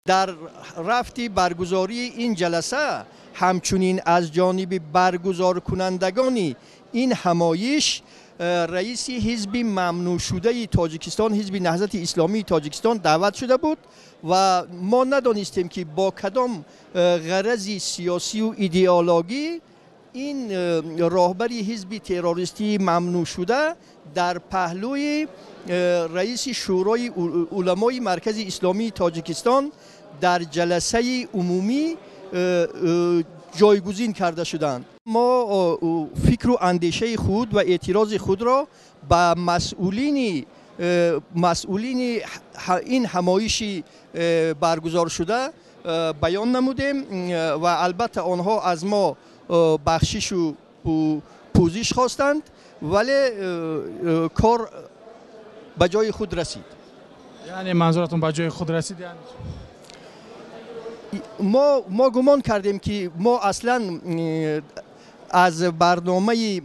Дар рафти баргузории ин ҷаласа ҳамчунин аз ҷониби баргузоркунандагони ин ҳамоиш раиси ҳизби мамнӯъшудаи Тоҷикистон, Ҳизби Наҳзати Исломии Тоҷикистон даъват шуда буд ва мо надонистем, ки бо кадом ғарази сиёсию идеологӣ ин роҳбари ҳизби террористии мамнӯъшуда дар паҳлӯи раиси Шӯрои уламои Маркази Исломии Тоҷикистон дар ҷаласаи умумӣ ҷойгузин карда шуданд. Мо фикру андешаи худ ва эътирози худро ба масъулини ин ҳамоиши баргузоршуда баён намудем ва албатта онҳо аз мо бахшишу пӯзиш хостанд, вале кор ба ҷои худ расид. Яъне манзуратон ба ҷои худ расид яъне? Мо гумон кардем, ки мо аслан аз барномаи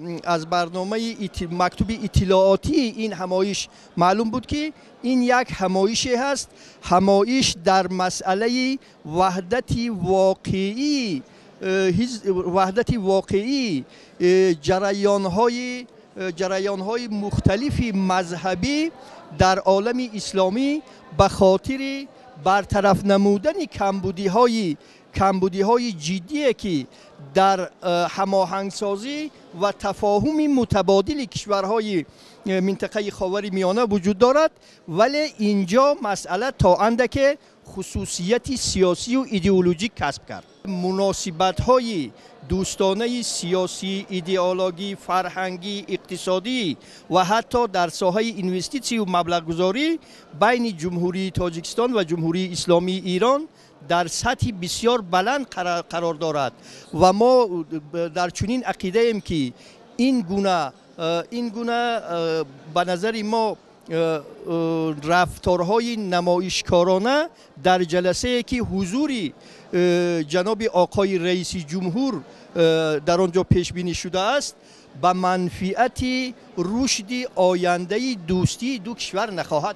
мактуби иттилоотии ин ҳамоиш маълум буд, ки ин як ҳамоише ҳаст, ҳамоиш дар масъалаи ваҳдати воқеии ҷараёнҳои мухталифи мазҳабӣ дар олами исломӣ ба хотири бартараф намудани камбудиҳои ҷиддие, ки дар ҳамоҳангсозӣ ва тафоҳуми мутабодили кишварҳои минтақаи Ховари Миёна вуҷуд дорад. Вале инҷо масъала то андаке хусусияти сиёсию идеологӣ касб кард. Муносибатҳои дӯстонаи сиёсӣ, идеологӣ, фарҳангӣ, иқтисодӣ ва ҳатто дар соҳаи инвеститсию маблағгузорӣ байни Ҷумҳурии Тоҷикистон ва Ҷумҳурии Исломии Эрон дар сатҳи бисёр баланд қарор дорад ва мо дар чунин ақидаем, ки ин гуна ба назари мо рафторҳои намоишкорона дар ҷаласае, ки ҳузури ҷаноби оқои раиси ҷумҳур дар он ҷо пешбинӣ шудааст, ба манфиати рушди ояндаи дӯстии ду кишвар нахоҳад.